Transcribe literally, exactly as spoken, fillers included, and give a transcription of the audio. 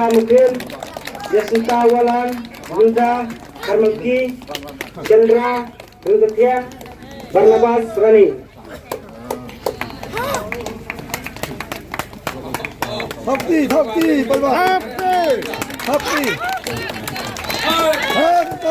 Mukhim, Jacinta Walan, Wilda Karmalki, Chandra Wildathiah, Barnabas Rani. Thapti, thapti, palwa. Thapti. Thapti.